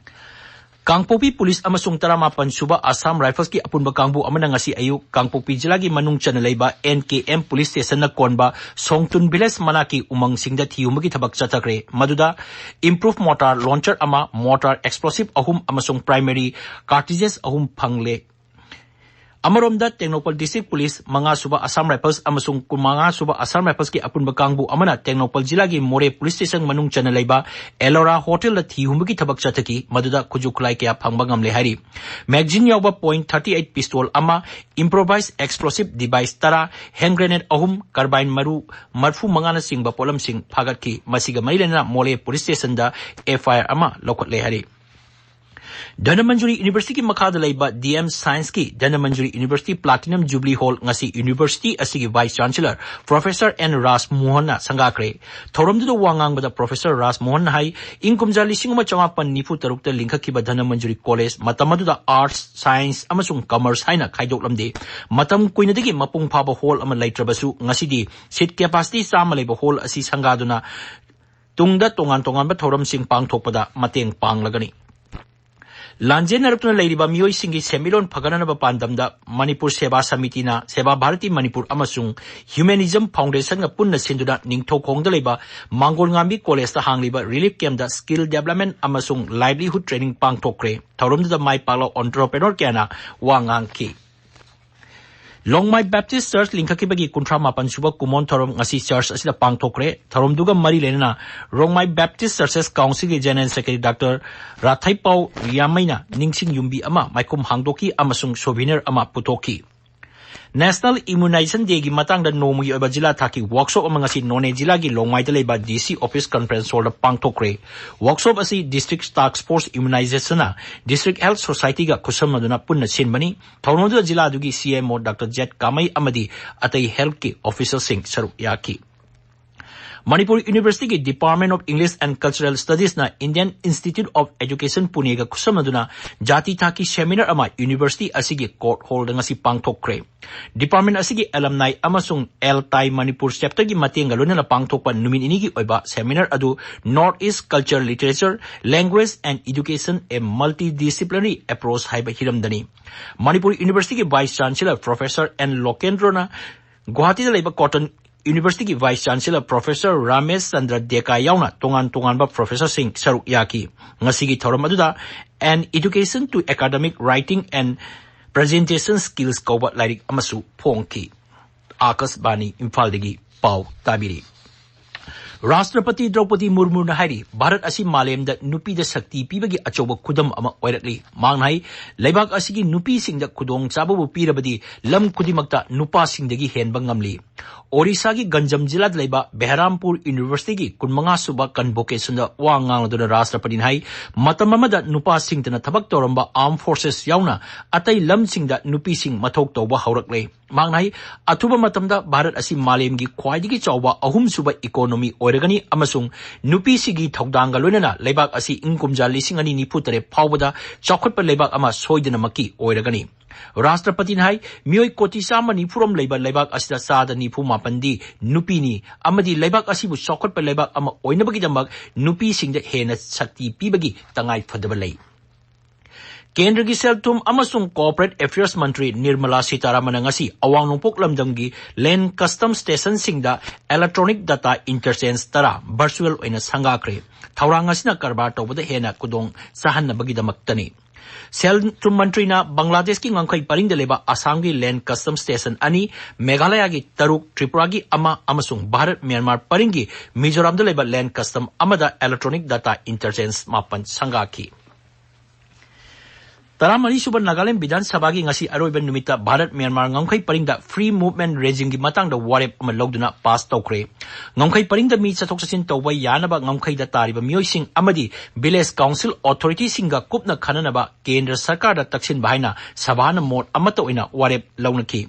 ꯀꯥꯡꯄꯣꯛꯄꯤ ꯄꯨꯂꯤꯁ ꯑꯃꯁꯨꯡ ꯇꯔꯥꯃꯥꯄꯟ ꯁꯨꯕ ꯑꯁꯥꯝ ꯔꯥꯏꯐꯜꯁꯀꯤ ꯑꯄꯨꯟꯕ ꯀꯥꯡꯕꯨ ꯑꯃꯅ ꯉꯁꯤ ꯑꯌꯨꯛ ꯀꯥꯡꯄꯣꯛꯄꯤ ꯖꯤꯂꯥꯒꯤ ꯃꯅꯨꯡ ꯆꯟꯅ ꯂꯩꯕ ꯑꯦꯟ ꯀꯦ ꯑꯦꯝ ꯄꯨꯂꯤꯁ ꯁ꯭ꯇꯦꯁꯟꯅ ꯀꯣꯟꯕ ꯁꯣꯡꯇꯨꯟ ꯚꯤꯂꯦꯖ ꯃꯅꯥꯛꯀꯤ ꯎꯃꯪꯁꯤꯡꯗ ꯊꯤ ꯍꯨꯝꯕꯒꯤ ꯊꯕꯛ ꯆꯠꯊꯈ꯭ꯔꯦ꯫ ꯃꯗꯨꯗ ꯏꯝꯄ꯭ꯔꯨꯚ ꯃꯣꯔꯇꯥꯔ ꯂꯣꯟꯆꯔ ꯑꯃ, ꯃꯣꯔꯇꯥꯔ ꯑꯦꯛꯁꯄ꯭ꯂꯣꯁꯤꯚ ꯑꯍꯨꯝ ꯑꯃꯁꯨꯡ ꯄ꯭ꯔꯥꯏꯃꯔꯤ ꯀꯥꯔꯇ꯭ꯔꯤꯖꯦꯁ ꯑꯍꯨꯝ ꯐꯪꯂꯦ꯫ ꯑꯃꯔꯣꯝꯗ ꯇꯦꯡꯅꯧꯄꯜ ꯗꯤꯁꯇ꯭ꯔꯤꯛ ꯄꯨꯂꯤꯁ ꯃꯉꯥ ꯁꯨꯕ ꯑꯁꯥꯝ ꯔꯥꯏꯐꯜꯁ ꯑꯃꯁꯨꯡ ꯀꯨꯟꯃꯉꯥ ꯁꯨꯕ ꯑꯁꯥꯝ ꯔꯥꯏꯐꯜꯁꯀꯤ ꯑꯄꯨꯟꯕ ꯀꯥꯡꯕꯨ ꯑꯃꯅ ꯇꯦꯡꯅꯧꯄꯜ ꯖꯤꯂꯥꯒꯤ ꯃꯣꯔꯦ ꯄꯨꯂꯤꯁ ꯁ꯭ꯇꯦꯁꯟ ꯃꯅꯨꯡ ꯆꯟꯅ ꯂꯩꯕ ꯑꯦꯂꯣꯔꯥ ꯍꯣꯇꯦꯜꯗ ꯊꯤ ꯍꯨꯝꯕꯒꯤ ꯊꯕꯛ ꯆꯠꯊꯈꯤ, ꯃꯗꯨꯗ ꯈꯨꯠꯁꯨ ꯈꯨꯠꯂꯥꯏ ꯀꯌꯥ ꯐꯪꯕ ꯉꯝꯂꯦ ꯍꯥꯏꯔꯤ꯫ ꯃꯦꯒꯖꯤꯟ ꯌꯥꯎꯕ ꯄꯣꯏꯟꯠ ꯊꯥꯔꯇꯤ ꯑꯩꯠ ꯄꯤꯁꯇꯣꯜ ꯑꯃ, ꯏꯝꯄ꯭ꯔꯣꯚꯥꯏꯖ ꯑꯦꯛꯁꯄ꯭ꯂꯣꯁꯤꯚ ꯗꯤꯚꯥꯏꯁ ꯇꯔꯥ, ꯍꯦꯟ ꯒ꯭ꯔꯦꯅꯦꯗ ꯑꯍꯨꯝ, ꯀꯥꯔꯕꯥꯏꯟ ꯃꯔꯨ ꯃꯔꯤꯐꯨ ꯃꯉꯥꯅꯆꯤꯡꯕ ꯄꯣꯠꯂꯝꯁꯤꯡ ꯐꯥꯒꯠꯈꯤ꯫ ꯃꯁꯤꯒ ꯃꯔꯤ ꯂꯩꯅꯅ ꯃꯣꯔꯦ ꯄꯨꯂꯤꯁ ꯁ꯭ꯇꯦꯁꯟꯗ ꯑꯦꯐ ꯑꯥꯏ ꯑꯥꯔ ꯑꯃ ꯂꯧꯈꯠꯂꯦ ꯍꯥꯏꯔꯤ꯫ ꯙꯅꯃꯟꯖꯨꯔꯤ ꯌꯨꯅꯤꯚꯔꯁꯤꯇꯤꯒꯤ ꯃꯈꯥꯗ ꯂꯩꯕ ꯗꯤ ꯑꯦꯝ ꯁꯥꯏꯟꯁꯀꯤ Dhanamanjuri university platinum jubilee hall ꯉꯁꯤ ꯌꯨꯅꯤꯚꯔꯁꯤꯇꯤ ꯑꯁꯤꯒꯤ ꯚꯥꯏꯁ ꯆꯥꯟꯁꯦꯂꯔ ꯄ꯭ꯔꯣꯐꯦꯁꯔ ꯑꯦꯟ ꯔꯥꯖ ꯃꯣꯍꯟꯅ ꯁꯪꯒꯥꯈ꯭ꯔꯦ꯫ ꯊꯧꯔꯝꯗꯨꯗ ꯋꯥ ꯉꯥꯡꯕꯗ ꯄ꯭ꯔꯣꯐꯦꯁꯔ ꯔꯥꯖ ꯃꯣꯍꯟꯅ ꯍꯥꯏ, ꯏꯪ ꯀꯨꯝꯖꯥ ꯂꯤꯁꯤꯡ ꯑꯃ ꯆꯃꯥꯄꯟ ꯅꯤꯐꯨ ꯇꯔꯨꯛꯇ ꯂꯤꯡꯈꯠꯈꯤꯕ ꯙꯅꯃꯟꯖꯨꯔꯤ ꯀꯣꯂꯦꯖ, ꯃꯇꯝ ꯑꯗꯨꯗ ꯑꯥꯔꯠꯁ, ꯁꯥꯏꯟꯁ ꯑꯃꯁꯨꯡ ꯀꯃꯔꯁ ꯍꯥꯏꯅ ꯈꯥꯏꯗꯣꯛꯂꯝꯗꯦ꯫ ꯃꯇꯝ ꯀꯨꯏꯅꯗꯒꯤ ꯃꯄꯨꯡ ꯐꯥꯕ ꯍꯣꯜ ꯑꯃ ꯂꯩꯇ꯭ꯔꯕꯁꯨ, ꯉꯁꯤꯗꯤ ꯁꯤꯠ ꯀꯦꯄꯥꯁꯤꯇꯤ ꯆꯥꯝꯃ ꯂꯩꯕ ꯍꯣꯜ ꯑꯁꯤ ꯁꯪꯒꯥꯗꯨꯅ ꯇꯨꯡꯗ ꯇꯣꯉꯥꯟ ꯇꯣꯉꯥꯟꯕ ꯊꯧꯔꯝꯁꯤꯡ ꯄꯥꯡꯊꯣꯛꯄꯗ ꯃꯇꯦꯡ ꯄꯥꯡꯂꯒꯅꯤ꯫ ꯂꯥꯟꯖꯦꯟꯅꯔꯛꯇꯨꯅ ꯂꯩꯔꯤꯕ ꯃꯤꯑꯣꯏꯁꯤꯡꯒꯤ ꯁꯦꯟꯃꯤꯠꯂꯣꯟ ꯐꯒꯠꯅꯅꯕ ꯄꯥꯟꯗꯝꯗ ꯃꯅꯤꯄꯨꯔ ꯁꯦꯕꯥ ꯁꯃꯤꯇꯤꯅ ꯁꯦꯕꯥ ꯚꯥꯔꯇꯤ ꯃꯅꯤꯄꯨꯔ ꯑꯃꯁꯨꯡ ꯍ꯭ꯌꯨꯃꯦꯅꯤꯖꯝ ꯐꯥꯎꯟꯗꯦꯁꯟꯒ ꯄꯨꯟꯅ ꯁꯤꯟꯗꯨꯅ ꯅꯤꯡꯊꯧꯈꯣꯡꯗ ꯂꯩꯕ ꯃꯥꯡꯒꯣꯜꯉꯥꯝꯕꯤ ꯀꯣꯂꯦꯖꯇ ꯍꯥꯡꯂꯤꯕ ꯔꯤꯂꯤꯐ ꯀꯦꯝꯞꯇ ꯁ꯭ꯀꯤꯜ ꯗꯦꯕꯂꯞꯃꯦꯟ ꯑꯃꯁꯨꯡ ꯂꯥꯏꯚꯂꯤꯍꯨꯗ ꯇ꯭ꯔꯦꯅꯤꯡ ꯄꯥꯡꯊꯣꯛꯈ꯭ꯔꯦ꯫ ꯊꯧꯔꯝꯗꯨꯗ ꯃꯥꯏ ꯄꯥꯛꯂꯕ ꯑꯣꯟꯇꯔꯄ꯭ꯔꯦꯅꯣꯔ ꯀꯌꯥꯅ ꯋꯥ ꯉꯥꯡꯈꯤ꯫ ꯂꯣꯡꯃꯥꯏ ꯕꯦꯞꯇꯤꯁ ꯆꯔꯆ ꯂꯤꯡꯈꯠꯈꯤꯕꯒꯤ ꯀꯨꯟꯊ꯭ꯔꯥ ꯃꯥꯄꯟ ꯁꯨꯕ ꯀꯨꯃꯣꯟ ꯊꯧꯔꯝ ꯉꯁꯤ ꯆꯔꯆ ꯑꯁꯤꯗ ꯄꯥꯡꯊꯣꯛꯈ꯭ꯔꯦ꯫ ꯊꯧꯔꯝꯗꯨꯒ ꯃꯔꯤ ꯂꯩꯅꯅ ꯔꯣꯡꯃꯥꯏ ꯕꯦꯞꯇꯤꯁ ꯆꯔꯆꯦꯁ ꯀꯥꯎꯟꯁꯤꯜꯒꯤ ꯖꯦꯅꯔꯦꯜ ꯁꯦꯀ꯭ꯔꯦꯇꯔꯤ ꯗꯥꯛꯇꯔ ꯔꯥꯊꯩꯄꯥꯎ ꯔꯤꯌꯥꯃꯩꯅ ꯅꯤꯡꯁꯤꯡ ꯌꯨꯝꯕꯤ ꯑꯃ ꯃꯥꯏꯈꯨꯝ ꯍꯥꯡꯗꯣꯛꯈꯤ ꯑꯃꯁꯨꯡ ꯁꯣꯚꯤꯅꯔ ꯑꯃ ꯄꯨꯊꯣꯛꯈꯤ꯫ ꯅꯦꯁꯅꯦꯜ ꯏꯃ꯭ꯌꯨꯅꯥꯏꯖꯦꯁꯟ ꯗꯦꯒꯤ ꯃꯇꯥꯡꯗ ꯅꯣꯡꯃꯒꯤ ꯑꯣꯏꯕ ꯖꯤꯂꯥ ꯊꯥꯛꯀꯤ ꯋꯥꯔꯛꯁꯣꯞ ꯑꯃ ꯉꯁꯤ ꯅꯣꯅꯦ ꯖꯤꯂꯥꯒꯤ ꯂꯣꯡꯃꯥꯏꯗ ꯂꯩꯕ ꯗꯤ ꯁꯤ ꯑꯣꯐꯤꯁ ꯀꯟꯐꯔꯦꯟꯁ ꯍꯣꯜꯗ ꯄꯥꯡꯊꯣꯛꯈ꯭ꯔꯦ꯫ ꯋꯥꯔꯛꯁꯣꯞ ꯑꯁꯤ ꯗꯤꯁꯇ꯭ꯔꯤꯛ ꯇꯥꯛꯁ ꯐꯣꯔꯁ ꯏꯃ꯭ꯌꯨꯅꯥꯏꯖꯦꯁꯟꯅ ꯗꯤꯁꯇ꯭ꯔꯤꯛ ꯍꯦꯜꯊ ꯁꯣꯁꯥꯏꯇꯤꯒ ꯈꯨꯠꯁꯝꯅꯗꯨꯅ ꯄꯨꯟꯅ ꯁꯤꯟꯕꯅꯤ꯫ ꯊꯧꯔꯝꯗꯨꯗ ꯖꯤꯂꯥꯗꯨꯒꯤ ꯁꯤ ꯑꯦꯝ ꯑꯣ ꯗꯥꯛꯇꯔ ꯖꯦꯠ ꯀꯥꯃꯩ ꯑꯃꯗꯤ ꯑꯇꯩ ꯍꯦꯜꯊꯀꯤ ꯑꯣꯐꯤꯁꯔꯁꯤꯡ ꯁꯔꯨꯛ ꯌꯥꯈꯤ꯫ ꯃꯅꯤꯄꯨꯔ ꯌꯨꯅꯤꯚꯔꯁꯤꯇꯤꯒꯤ Department of English and Cultural Studiesꯅ Indian Institute of Education ꯄꯨꯅꯦꯒ ꯈꯨꯠꯁꯝꯅꯗꯨꯅ ꯖꯥꯇꯤ ꯊꯥꯛꯀꯤ ꯁꯦꯃꯤꯅꯥꯔ ꯑꯃ ꯌꯨꯅꯤꯚꯔꯁꯤꯇꯤ ꯑꯁꯤꯒꯤ ꯀꯣꯔꯠ ꯍꯣꯜꯗ ꯉꯁꯤ ꯄꯥꯡꯊꯣꯛꯈ꯭ꯔꯦ꯫ ꯗꯤꯄꯥꯔꯠꯃꯦꯟ ꯑꯁꯤꯒꯤ ꯑꯦꯂꯝꯅꯥꯏ ꯑꯃꯁꯨꯡ ꯑꯦꯜ ꯇꯥꯏ ꯃꯅꯤꯄꯨꯔ ꯆꯦꯞꯇꯔꯒꯤ ꯃꯇꯦꯡꯒ ꯂꯣꯏꯅꯅ ꯄꯥꯡꯊꯣꯛꯄ ꯅꯨꯃꯤꯠ ꯅꯤꯅꯤꯒꯤ ꯑꯣꯏꯕ ꯁꯦꯃꯤꯅꯥꯔ ꯑꯗꯨ North East Culture, Literature, Language and Education, a Multidisciplinary Approach ꯍꯥꯏꯕ ꯍꯤꯔꯝꯗꯅꯤ꯫ ꯃꯅꯤꯄꯨꯔ ꯌꯨꯅꯤꯚꯔꯁꯤꯇꯤꯒꯤ ꯚꯥꯏꯁ ꯆꯥꯟꯁꯦꯂꯔ ꯄ꯭ꯔꯣꯐꯦꯁꯔ ꯑꯦꯟ ꯂꯣꯀꯦꯟꯗ꯭ꯔꯣꯅ ꯒꯨꯋꯥꯍꯥꯇꯤꯗ ꯂꯩꯕ ꯀꯣꯇꯟ ꯌꯨꯅꯤꯚꯔꯁꯤꯇꯤꯒꯤ vice chancellor professor Ramesh Chandra Deka ꯌꯥꯎꯅ ꯇꯣꯉꯥꯟ ꯇꯣꯉꯥꯟꯕ ꯄ꯭ꯔꯣꯐꯦꯁꯔꯁꯤꯡ ꯁꯔꯨꯛ ꯌꯥꯈꯤ꯫ ꯉꯁꯤꯒꯤ ꯊꯧꯔꯝ ꯑꯗꯨꯗ An Education to Academic Writing and Presentation Skills ꯀꯧꯕ ꯂꯥꯏꯔꯤꯛ ꯑꯃꯁꯨ ꯐꯣꯡꯈꯤ꯫ ꯑꯥꯀꯥꯁꯕꯥꯅꯤ ꯏꯝꯐꯥꯜꯗꯒꯤ ꯄꯥꯎ ꯇꯥꯕꯤꯔꯤ꯫ ꯔꯥꯁꯇ꯭ꯔꯄꯇꯤ ꯗ꯭ꯔꯧꯄꯗꯤ ꯃꯨꯔꯃꯨꯅ ꯍꯥꯏꯔꯤ, ꯚꯥꯔꯠ ꯑꯁꯤ ꯃꯥꯂꯦꯝꯗ ꯅꯨꯄꯤꯗ ꯁꯛꯇꯤ ꯄꯤꯕꯒꯤ ꯑꯆꯧꯕ ꯈꯨꯗꯝ ꯑꯃ ꯑꯣꯏꯔꯛꯂꯤ꯫ ꯃꯍꯥꯛꯅ ꯍꯥꯏ, ꯂꯩꯕꯥꯛ ꯑꯁꯤꯒꯤ ꯅꯨꯄꯤꯁꯤꯡꯗ ꯈꯨꯗꯣꯡꯆꯥꯕꯕꯨ ꯄꯤꯔꯕꯗꯤ ꯂꯝ ꯈꯨꯗꯤꯡꯃꯛꯇ ꯅꯨꯄꯥꯁꯤꯡꯗꯒꯤ ꯍꯦꯟꯕ ꯉꯝꯂꯤ꯫ ꯑꯣꯔꯤꯁꯥꯒꯤ ꯒꯟꯖꯝ ꯖꯤꯂꯥꯗ ꯂꯩꯕ ꯕꯦꯍꯔꯥꯝꯄꯨꯔ ꯌꯨꯅꯤꯚꯔꯁꯤꯇꯤꯒꯤ ꯀꯨꯟꯃꯉꯥ ꯁꯨꯕ ꯀꯟꯚꯣꯀꯦꯁꯟꯗ ꯋꯥ ꯉꯥꯡꯂꯗꯨꯅ ꯔꯥꯁꯇ꯭ꯔꯄꯇꯤꯅ ꯍꯥꯏ, ꯃꯇꯝ ꯑꯃꯗ ꯅꯨꯄꯥꯁꯤꯡꯇꯅ ꯊꯕꯛ ꯇꯧꯔꯝꯕ ꯑꯥꯔꯝ ꯐꯣꯔꯁꯦꯁ ꯌꯥꯎꯅ ꯑꯇꯩ ꯂꯝꯁꯤꯡꯗ ꯅꯨꯄꯤꯁꯤꯡ ꯃꯊꯧ ꯇꯧꯕ ꯍꯧꯔꯛꯂꯦ꯫ ꯃꯍꯥꯛꯅ ꯍꯥꯏ, ꯑꯊꯨꯕ ꯃꯇꯝꯗ ꯚꯥꯔꯠ ꯑꯁꯤ ꯃꯥꯂꯦꯝꯒꯤ ꯈ꯭ꯋꯥꯏꯗꯒꯤ ꯆꯥꯎꯕ ꯑꯍꯨꯝꯁꯨꯕ ꯏꯀꯣꯅꯣꯃꯤ ꯑꯣꯏꯔꯒꯅꯤ ꯑꯃꯁꯨꯡ ꯅꯨꯄꯤꯁꯤꯒꯤ ꯊꯧꯗꯥꯡꯒ ꯂꯣꯏꯅꯅ ꯂꯩꯕꯥꯛ ꯑꯁꯤ ꯏꯪ ꯀꯨꯝꯖꯥ ꯂꯤꯁꯤꯡ ꯑꯅꯤ ꯅꯤꯐꯨ ꯇꯔꯦꯠ ꯐꯥꯎꯕꯗ ꯆꯥꯎꯈꯠꯄ ꯂꯩꯕꯥꯛ ꯑꯃ ꯁꯣꯏꯗꯅꯃꯛꯀꯤ ꯑꯣꯏꯔꯒꯅꯤ꯫ ꯔꯥꯁꯇ꯭ꯔꯄꯇꯤꯅ ꯍꯥꯏ, ꯃꯤꯑꯣꯏ ꯀꯣꯇꯤ ꯆꯥꯝꯃ ꯅꯤꯐꯨ ꯔꯣꯝ ꯂꯩꯕ ꯂꯩꯕꯥꯛ ꯑꯁꯤꯗ ꯆꯥꯗ ꯅꯤꯐꯨ ꯃꯥꯄꯟꯗꯤ ꯅꯨꯄꯤꯅꯤ ꯑꯃꯗꯤ ꯂꯩꯕꯥꯛ ꯑꯁꯤꯕꯨ ꯆꯥꯎꯈꯠꯄ ꯂꯩꯕꯥꯛ ꯑꯃ ꯑꯣꯏꯅꯕꯒꯤꯗꯃꯛ ꯅꯨꯄꯤꯁꯤꯡꯗ ꯍꯦꯟꯅ ꯁꯛꯇꯤ ꯄꯤꯕꯒꯤ ꯇꯉꯥꯏ ꯐꯗꯕ ꯂꯩ꯫ ꯀꯦꯟꯗ꯭ꯔꯒꯤ ꯁꯦꯜ ꯊꯨꯝ ꯑꯃꯁꯨꯡ ꯀꯣꯑꯣꯄꯔꯦꯠ ꯑꯦꯐꯤꯌꯔꯁ ꯃꯟꯇ꯭ꯔꯤ ꯅꯤꯔꯃꯂꯥ ꯁꯤꯇꯥꯔꯥꯃꯟꯅ ꯉꯁꯤ ꯑꯋꯥꯡ ꯅꯣꯡꯄꯣꯛ ꯂꯝꯗꯝꯒꯤ ꯂꯦꯟ ꯀꯁꯇꯝ ꯁ꯭ꯇꯦꯁꯟꯁꯤꯡꯗ ꯏꯂꯦꯛꯇ꯭ꯔꯣꯅꯤꯛ ꯗꯥꯇꯥ ꯏꯟꯇꯔꯆꯦꯟꯖ ꯇꯔꯥ ꯚꯔꯆꯨꯑꯦꯜ ꯑꯣꯏꯅ ꯁꯪꯒꯥꯈ꯭ꯔꯦ꯫ ꯊꯧꯔꯥꯡ ꯑꯁꯤꯅ ꯀꯔꯕꯥꯔ ꯇꯧꯕꯗ ꯍꯦꯟꯅ ꯈꯨꯗꯣꯡ ꯆꯥꯍꯟꯅꯕꯒꯤꯗꯃꯛꯇꯅꯤ꯫ ꯁꯦꯜ ꯊꯨꯝ ꯃꯟꯇ꯭ꯔꯤꯅ ꯕꯪꯒ꯭ꯂꯥꯗꯦꯁꯀꯤ ꯉꯝꯈꯩ ꯄꯔꯤꯡꯗ ꯂꯩꯕ ꯑꯁꯥꯝꯒꯤ ꯂꯦꯟ ꯀꯁꯇꯝ ꯁ꯭ꯇꯦꯁꯟ ꯑꯅꯤ, ꯃꯦꯘꯥꯂꯌꯥꯒꯤ ꯇꯔꯨꯛ, ꯇ꯭ꯔꯤꯄꯨꯔꯥꯒꯤ ꯑꯃ ꯑꯃꯁꯨꯡ ꯚꯥꯔꯠ ꯃ꯭ꯌꯥꯟꯃꯥꯔ ꯄꯔꯤꯡꯒꯤ ꯃꯤꯖꯣꯔꯥꯝꯗ ꯂꯩꯕ ꯂꯦꯟ ꯀꯁꯇꯝ ꯑꯃꯗ ꯏꯂꯦꯛꯇ꯭ꯔꯣꯅꯤꯛ ꯗꯥꯇꯥ ꯏꯟꯇꯔꯆꯦꯟꯖ ꯃꯥꯄꯟ ꯁꯪꯒꯥꯈꯤ꯫ ꯇꯔꯥꯃꯔꯤ ꯁꯨꯕ ꯅꯥꯒꯥꯂꯦꯟ ꯕꯤꯙꯥꯟ ꯁꯚꯥꯒꯤ ꯉꯁꯤ ꯑꯔꯣꯏꯕ ꯅꯨꯃꯤꯠꯇ ꯚꯥꯔꯠ ꯃ꯭ꯌꯥꯟꯃꯥꯔ ꯉꯝꯈꯩ ꯄꯔꯤꯡꯗ ꯐ꯭ꯔꯤ ꯃꯨꯚꯃꯦꯟꯠ ꯔꯦꯖꯤꯝꯒꯤ ꯃꯇꯥꯡꯗ ꯋꯥꯔꯦꯞ ꯑꯃ ꯂꯧꯗꯨꯅ ꯄꯥꯁ ꯇꯧꯈ꯭ꯔꯦ꯫ ꯉꯝꯈꯩ ꯄꯔꯤꯡꯗ ꯃꯤ ꯆꯠꯊꯣꯛ ꯆꯠꯁꯤꯟ ꯇꯧꯕ ꯌꯥꯅꯕ ꯉꯝꯈꯩꯗ ꯇꯥꯔꯤꯕ ꯃꯤꯑꯣꯏꯁꯤꯡ ꯑꯃꯗꯤ ꯚꯤꯂꯦꯖ ꯀꯥꯎꯟꯁꯤꯜ ꯑꯣꯊꯣꯔꯤꯇꯤꯁꯤꯡꯒ ꯀꯨꯞꯅ ꯈꯟꯅꯅꯕ ꯀꯦꯟꯗ꯭ꯔ ꯁꯔꯀꯥꯔꯗ ꯇꯛꯁꯤꯟꯕ ꯍꯥꯏꯅ ꯁꯚꯥꯅ ꯃꯣꯠ ꯑꯃꯠꯇ ꯑꯣꯏꯅ ꯋꯥꯔꯦꯞ ꯂꯧꯅꯈꯤ꯫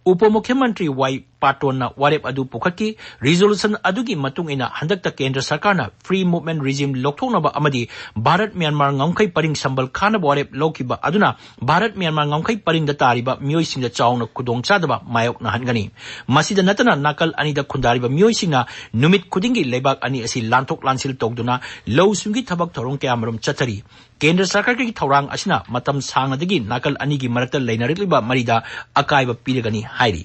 ꯎꯄ ꯃꯨꯈ꯭ꯌꯃꯟꯇ꯭ꯔꯤ ꯋꯥꯏ ꯄꯥꯇꯣꯟꯅ ꯋꯥꯔꯦꯞ ꯑꯗꯨ ꯄꯨꯈꯠꯈꯤ꯫ ꯔꯤꯖꯣꯂꯨꯁꯟ ꯑꯗꯨꯒꯤ ꯃꯇꯨꯡ ꯏꯟꯅ ꯍꯟꯗꯛꯇ ꯀꯦꯟꯗ꯭ꯔ ꯁꯔꯀꯥꯔꯅ ꯐ꯭ꯔꯤ ꯃꯨꯚꯃꯦꯟꯠ ꯔꯤꯖꯤꯝ ꯂꯧꯊꯣꯛꯅꯕ ꯑꯃꯗꯤ ꯚꯥꯔꯠ ꯃ꯭ꯌꯥꯟꯃꯥꯔ ꯉꯝꯈꯩ ꯄꯔꯤꯡ ꯁꯝꯕꯜ ꯈꯥꯅꯕ ꯋꯥꯔꯦꯞ ꯂꯧꯈꯤꯕ ꯑꯗꯨꯅ ꯚꯥꯔꯠ ꯃ꯭ꯌꯥꯟꯃꯥꯔ ꯉꯝꯈꯩ ꯄꯔꯤꯡꯗ ꯇꯥꯔꯤꯕ ꯃꯤꯑꯣꯏꯁꯤꯡꯗ ꯆꯥꯎꯅ ꯈꯨꯗꯣꯡꯆꯥꯗꯕ ꯃꯥꯌꯣꯛꯅꯍꯟꯒꯅꯤ꯫ ꯃꯁꯤꯗ ꯅꯠꯇꯅ ꯅꯥꯀꯜ ꯑꯅꯤꯗ ꯈꯨꯟꯗꯥꯔꯤꯕ ꯃꯤꯑꯣꯏꯁꯤꯡꯅ ꯅꯨꯃꯤꯠ ꯈꯨꯗꯤꯡꯒꯤ ꯂꯩꯕꯥꯛ ꯑꯅꯤ ꯑꯁꯤ ꯂꯥꯟꯊꯣꯛ ꯂꯥꯟꯁꯤꯜ ꯇꯧꯗꯨꯅ ꯂꯧꯎ ꯁꯤꯡꯎꯒꯤ ꯊꯕꯛ ꯊꯧꯔꯝ ꯀꯌꯥꯃꯔꯨꯝ ꯆꯠꯊꯔꯤ꯫ ꯀꯦꯟꯗ꯭ꯔ ꯁꯔꯀꯥꯔꯒꯤ ꯊꯧꯔꯥꯡ ꯑꯁꯤꯅ ꯃꯇꯝ ꯁꯥꯡꯅꯗꯒꯤ ꯅꯥꯀꯜ ꯑꯅꯤꯒꯤ ꯃꯔꯛꯇ ꯂꯩꯅꯔꯛꯂꯤꯕ ꯃꯔꯤꯗ ꯑꯀꯥꯏꯕ ꯄꯤꯔꯒꯅꯤ ꯍꯥꯏꯔꯤ꯫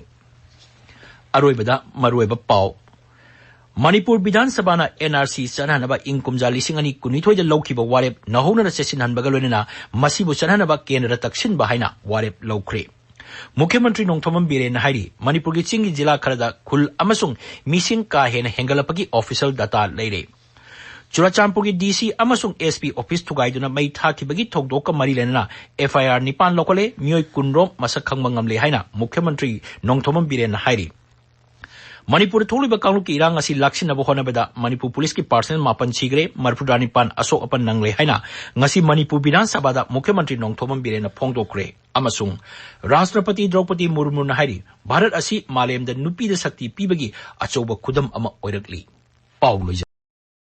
ꯑꯔꯣꯏꯕꯗ ꯃꯔꯨꯑꯣꯏꯕ ꯄꯥꯎ꯫ Manipur Vidhan ꯁꯚꯥꯅ and R C ꯆꯠꯅꯍꯟꯅꯕ ꯏꯪ ꯀꯨꯝꯖꯥ ꯂꯤꯁꯤꯡ ꯑꯅꯤ ꯀꯨꯟꯅꯤꯊꯣꯏꯗ ꯂꯧꯈꯤꯕ ꯋꯥꯔꯦꯞ ꯅꯧꯍꯧꯅꯅ ꯆꯦꯠꯁꯤꯟꯍꯟꯕꯒ ꯂꯣꯏꯅꯅ ꯃꯁꯤꯕꯨ ꯆꯠꯅꯍꯟꯅꯕ ꯀꯦꯟꯗ꯭ꯔꯗ ꯇꯛꯁꯤꯟꯕ ꯍꯥꯏꯅ ꯋꯥꯔꯦꯞ ꯂꯧꯈ꯭ꯔꯦ꯫ ꯃꯨꯈ꯭ꯌ ꯃꯟꯇ꯭ꯔꯤ ꯅꯣꯡꯊꯣꯝꯕꯝ ꯕꯤꯔꯦꯟꯅ ꯍꯥꯏꯔꯤ, ꯃꯅꯤꯄꯨꯔꯒꯤ ꯆꯤꯡꯒꯤ ꯖꯤꯂꯥ ꯈꯔꯗ ꯈꯨꯜ ꯑꯃꯁꯨꯡ ꯃꯤꯁꯤꯡ ꯀꯥ ꯍꯦꯟꯅ ꯍꯦꯟꯒꯠꯂꯛꯄꯒꯤ ꯑꯣꯐꯤꯁꯤꯌꯦꯜ ꯗꯥꯇꯥ ꯂꯩꯔꯦ꯫ ꯆꯨꯔꯥꯆꯥꯟꯄꯨꯔꯒꯤ ꯗꯤ ꯁꯤ ꯑꯃꯁꯨꯡ ꯑꯦꯁ ꯄꯤ ꯑꯣꯐꯤꯁ ꯊꯨꯒꯥꯏꯗꯨꯅ ꯃꯩ ꯊꯥꯈꯤꯕꯒꯤ ꯊꯧꯗꯣꯛꯀ ꯃꯔꯤ ꯂꯩꯅꯅ ꯑꯦꯐ ꯑꯥꯏ ꯑꯥꯔ ꯅꯤꯄꯥꯟ ꯂꯧꯈꯠꯂꯦ, ꯃꯤꯑꯣꯏ ꯀꯨꯟꯔꯣꯝ ꯃꯁꯛ ꯈꯪꯕ ꯉꯝꯂꯦ ꯍꯥꯏꯅ ꯃꯨꯈ꯭ꯌ ꯃꯟꯇ꯭ꯔꯤ ꯅꯣꯡꯊꯣꯝꯕꯝ ꯕꯤꯔꯦꯟꯅ ꯍꯥꯏꯔꯤ꯫ ꯃꯅꯤꯄꯨꯔꯗ ꯊꯣꯛꯂꯤꯕ ꯀꯥꯡꯂꯨꯞꯀꯤ ꯏꯔꯥꯡ ꯑꯁꯤ ꯂꯥꯛꯁꯤꯟꯅꯕ ꯍꯣꯠꯅꯕꯗ ꯃꯅꯤꯄꯨꯔ ꯄꯨꯂꯤꯁꯀꯤ ꯄꯥꯔꯁꯅꯦꯜ ꯃꯥꯄꯟ ꯁꯤꯈ꯭ꯔꯦ, ꯃꯔꯤꯐꯨꯇꯔꯥ ꯅꯤꯄꯥꯟ ꯑꯁꯣꯛ ꯑꯄꯟ ꯅꯪꯂꯦ ꯍꯥꯏꯅ ꯉꯁꯤ ꯃꯅꯤꯄꯨꯔ ꯕꯤꯙꯥꯟ ꯁꯚꯥꯗ ꯃꯨꯈ꯭ꯌ ꯃꯟꯇ꯭ꯔꯤ ꯅꯣꯡꯊꯣꯝꯕꯝ ꯕꯤꯔꯦꯟꯅ ꯐꯣꯡꯗꯣꯛꯈ꯭ꯔꯦ꯫ ꯑꯃꯁꯨꯡ ꯔꯥꯁꯇ꯭ꯔꯄꯇꯤ ꯗ꯭ꯔꯧꯄꯗꯤ ꯃꯨꯔꯃꯨꯅ ꯍꯥꯏꯔꯤ, ꯚꯥꯔꯠ ꯑꯁꯤ ꯃꯥꯂꯦꯝꯗ ꯅꯨꯄꯤꯗ ꯁꯛꯇꯤ ꯄꯤꯕꯒꯤ ꯑꯆꯧꯕ ꯈꯨꯗꯝ ꯑꯃ ꯑꯣꯏꯔꯛꯂꯤ꯫ ꯄꯥꯎ ꯂꯣꯏꯖꯔꯦ꯫